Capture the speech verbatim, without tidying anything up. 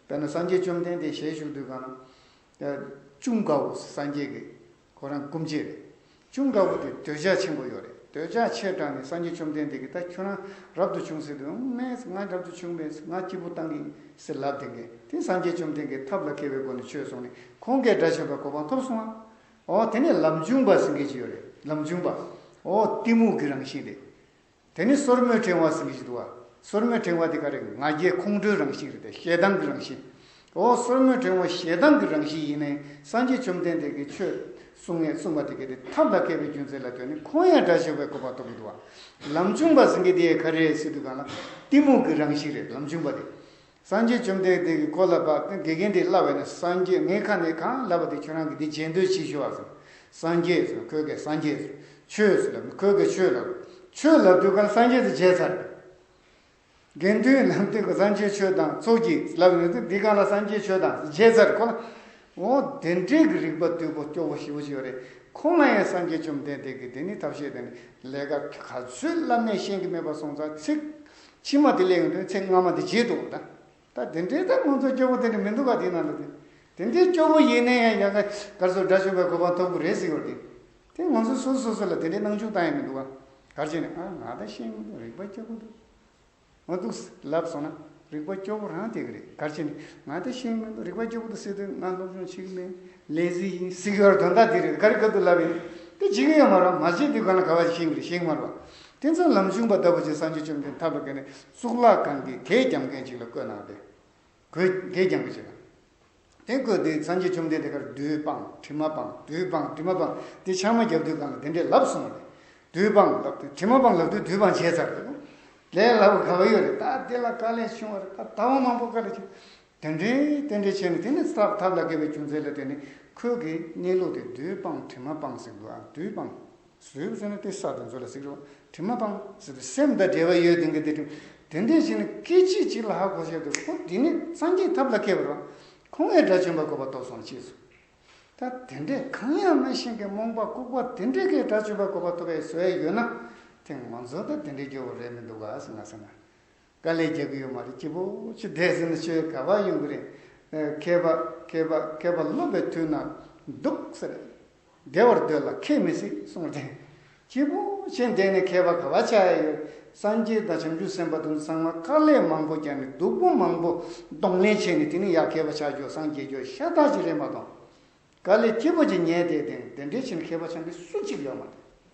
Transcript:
དཔེར་ན་སངས་རྒྱས་བཅོམ་ལྡན་འདས་ཞལ་བཞུགས་དུས་གང་ན། ཅུང་དགའ་བོ་སངས་རྒྱས་ཀྱི་ཁོ་རང་སྐུ་མཆེད་རེད། ཅུང་དགའ་བོ་དེ་འདོད་ཆགས་ཆེན་པོ་ཡོད་རེད། འདོད་ཆགས་ཆེ་དྲགས་ནས་སངས་རྒྱས་བཅོམ་ལྡན་འདས་ཀྱིས་ད་ཁྱོད་རང་རབ་ཏུ་བྱུང་ཟེར་དུས། མེད། ང་རབ་ཏུ་བྱུང་མེད། ང་སྐྱིད་པོ་བཏང་གི་ཟེར་ལབ་བསྡད་མཁན་དེ། སངས་རྒྱས་བཅོམ་ལྡན་འདས་ཀྱིས་ཐབས་ལ་མཁས་པའི་སྒོ་ནས་ཆོས་གསུངས་ནས་ཁོང་གིས་དགྲ་བཅོམ་པའི་གོ་འཕང་ཐོབ་སོང་ཨ། འོ་དེ་ནས་ལམ་བྱུང་བ་ཟེར་མཁན་ཅིག་ཡོད་རེད། ལམ་བྱུང་བ། འོ་གཏི་མུག་གི་རང་བཞིན་རེད། དེ་ནི་སོར་མོས་ཕྲེང་བ་ཟེར་གྱི་ཞིག་འདུག་བ། སོར་མོས་ཕྲེང་བ་དེ་ག་རེ། ང་རྒྱལ་ཁོང་ཁྲོའི་རང་བཞིན་རེད་དེ། ཞེ་སྡང་གི་རང་བཞིན། འོ་སོར་མོས་ཕྲེང་བ་ཞེ་སྡང་གི་རང་བཞིན་ཡིན་ནའི་སངས་རྒྱས་བཅོམ་ལྡན་འདས་ཀྱིས་ཆོས་གསུང་ངེས་གསུངས་པ་དེ་ག་དེ་ཐབས་ལ་མཁས་པའི་རྒྱུ་མཚན་ལ་ལྟོས་ནས་ཁོང་ཡང་དགྲ་བཅོམ་པའི་གོ་འཕང་ཐོབ་ཀྱི་འདུག་བ། ལམ་བྱུང་བ་ཟེར་གྱི་དེ་ག་རེ་ཟེར་དུས་གང་ལ། གཏི་མུག་གི་རང་བཞིན་རེད། ལམ་བྱུང་བ་དེ། སངས་རྒྱས་བཅོམ་ལྡན་འདས་ཀྱིས་ཁོ་ལ་པ་དགེ་རྒན་དེ་ལབ་པ་ཡིན་ན། སངས་རྒྱས་ངའི་ཁ་ནས་གང་ལབ་པ་དེ་ཁྱོད་རང་གིས་འདི་རྗེས་ཟློས་བྱེད་ཤོག་ཟེར། སངས་རྒྱས་ཟེར། ཁོས་ཀྱིས་སངས་རྒྱས་ཟེར། ཆོས་ཟེར་ལབ། ཁོས་ཀྱིས་ཆོས་ལབ། ཆོས་ལབ་དུས་གང་སངས་རྒྱས་དེ་བརྗེད་ཚར། དགེ་འདུན་ལམ་སྟོན་གྱི་སངས་རྒྱས་ཆོས་དང་ཚོགས་ཀྱི་ལབ་ནས་འདི་གང་ལ་སངས་རྒྱས་ཆོས་དང་བརྗེད་ཚར་ཁོ་ལ། འོ་དེ་འདྲའི་གི་རིག་པ་རྟུལ་པོ་སྐྱོ་བོ་ཞེ་པོ་ཅིག་ཡོད་རེད། ཁོང་ལ་ཡང་སངས་རྒྱས་བཅོམ་ལྡན་འདས་ཀྱིས་དེ་ནི་ཐབས་ཤེས་དེ་ནི་ལས་ཀ་ག་ཚོད་བསླབ་ནས་ཤེས་ཀྱི་མེད་པ་སོང་ཙང་། ཚིག་ཕྱི་མ་དེ་སླེབས་ཡོང་དུས་ཚེ་སྔ་མ་དེ་བརྗེད་འདུག་ད། ད་དེ་འདྲའི་ད་ང་ཚོ་སྐྱོ་པོ་དེ་འདྲ་མི་འདུག་ག་དེ་ནང་ལ་དེ། དེ་འདྲའི་སྐྱོ་པོ་ཡིན་ནའི་ཡང་ཡང་ག་གར་སོ་དགྲ་བཅོམ་པའི་གོ་འཕང་ཐོབ་དགོས་རེད་ཟེར་ཡོད་རེད། དེ་ང་ཚོ་སོ་སོ་སོ་ལ་དེ་འདྲའི་སྣང་ཆུང་བཏང་ཡ་མི་འདུག་ག་གར་བྱས་ནས་ཨ་ང་ད་ཤེས་མི་འདུག་རིག་པ་སྐྱོ་པོ་འདུག་མ་འདུག་ལབ་སོང་ན་རིག་པ་སྐྱོ་པོ་རང་དེ་ག་རེད། གར་བྱས་ནས་ང་ད་ཤེས་མི་འདུག་རིག་པ་སྐྱོ་པོ་འདུག་ཟེར་དུས་ང་སློབ་སྦྱོང་བྱེད་ཀྱི་མེད། ལེ་ཛི་ཡིན་ཟེར་གྱི་ཡོད་རེད། དོན་དག་དེ་རེད། ག་རེ་ག་དུ་ལབ་ཡིན། དེ་བྱེད་ཀྱི་ཡོད་མ་རེད། མ་བྱེད་དུས་གང་ལ་ག་བ་ཞིག་ཤེས་ཀྱི་རེད། ཤེས་ཀྱི་མ་རེད་པ། དེ་ཚོ་ལམ་བྱུང་བ་ལྟ་བུ་ཅིག་སངས་རྒྱས་བཅོམ་ལྡན་ཐབས་ལ་མཁས་ནས་གཙུག་ལག་ཁང་གི་གད་རྒྱབ་མཁན་ཅིག་ལ་བཀོད་གནང་སྟེ། གད་རྒྱབ་མཁན་ཅིག་ལ། དེ་བཀོད་དེ་སངས་རྒྱས་བཅོམ་ལྡན་འདས་ཀར་བདུད་སྤངས་དྲི་མ་སྤངས། བདུད་སྤངས་དྲི་མ་སྤངས་དེ་ཕྱག་མ་རྒྱབ་དུས་གང་ལ་དེ་འདྲས་ལབ་སོང་བ་རེད། བདུད་སྤངས་ལབ་དུས་དྲི་མ་སྤངས་ལབ་དུས་བདུད་སྤངས་བྱས་ཚར་རེད། ལས་སླ་པོ་ག་བ་ཡོད་རེད། ད་དེ་ལ་དཀའ་ལས་བྱུང་བ་རེད། ད་ཟླ་བ་མང་པོ་དཀའ་ལས་བྱུང་། དེ་འདྲའི་དེ་འདྲའི་བྱས་ནས་དེ་ནི་ཐབས་ཐབས་ལ་མཁས་པའི་རྒྱུ་མཚན་ལ་བརྟེན་ནས་ཁོས་ཀྱི་གནས་ལུགས་དེ་བདུད་སྤངས་དྲི་མ་སྤངས་ཟེར་འདུག་ཨ། བདུད་སྤངས། བཟོས་པ་ཟེར་ན་དེ་ས་དེ་ཚོ་ལ་ཟེར་རོ། དྲི་མ་སྤངས་ཟེར་དུས་སེམས་དང་འབྲེལ་བ་ཡོད་དེ་འགའ་དེ་དྲི་དེ་འདྲས་བྱས་ནས་སྐད་ཅིག་གཅིག་ལ་ཧ་གོ་བྱས་འདུག་ཁོ་འདི་ནི་སངས་རྒྱས་ཐབས་ལ་མཁས་པ་རེད། ཁོང་ཡང་དགྲ་བཅོམ་པའི་གོ་འཕང་ཐོབ་སོང་ཅེས་སོ། ད་དེ་འདྲས་གང་ཡང་མ་ཤེས་མཁན་རྨོངས་པ་ལྐུགས་པ་དེ་འདྲས་ཀྱིས་དགྲ་བཅོམ་པའི་གོ་འཕང་ཐོབ་པའི་བཟོ་ཡ་ཡོད་ན། དེ་ང་ཚོ་ད་དེ་འདྲས་སྐྱོ་བོ་རེད་མི་འདུག་ག་ཟེར་ང་ཟེར་ན། དཀའ་ལས་རྒྱག་གི་ཡོད་མ་རེད། སྐྱིད་པོ་ཅིག་བསྡད་ཟིན་ན་ཆོས་ག་བ་ཡོང་གི་རེད། མཁས་པ་མཁས་པ་མཁས་པ་སློབ་པའི་དུས་ན་སྡུག་ཟེར། བདེ་བར་སྡོད་ལ་ཁྱད་མི་སྲིད་གསུངས་ཏེ། སྐྱིད་པོ་ཅིག་བསྡད་ནས་མཁས་པ་ག་བ་ཆགས་ཡ་ཡོད། སངས་རྒྱས་དང་བྱང་ཆུབ་སེམས་དཔའ་དེ་ཚོ་ཚང་མ་དཀའ་ལས་མང་པོ་བརྒྱབ་ནས་སྡུག་པོ་མང་པོ་གདོང་ལེན་བྱས་ནས་དེ་ནས་ཡར་མཁས་པ་ཆགས་རྒྱུ་སངས་རྒྱས་རྒྱུ་ཤ་སྟག་ཅིག་རེད་མ་གཏོགས། དཀའ་ལས་སྐྱིད་པོ་ཅིག་ཉལ་བསྡད་དེ་དེ་འདྲའི་ཕྱིན་མཁས་པ་ཆགས་མཁན་སུ་གཅིག་ཡོད་མ་རེད།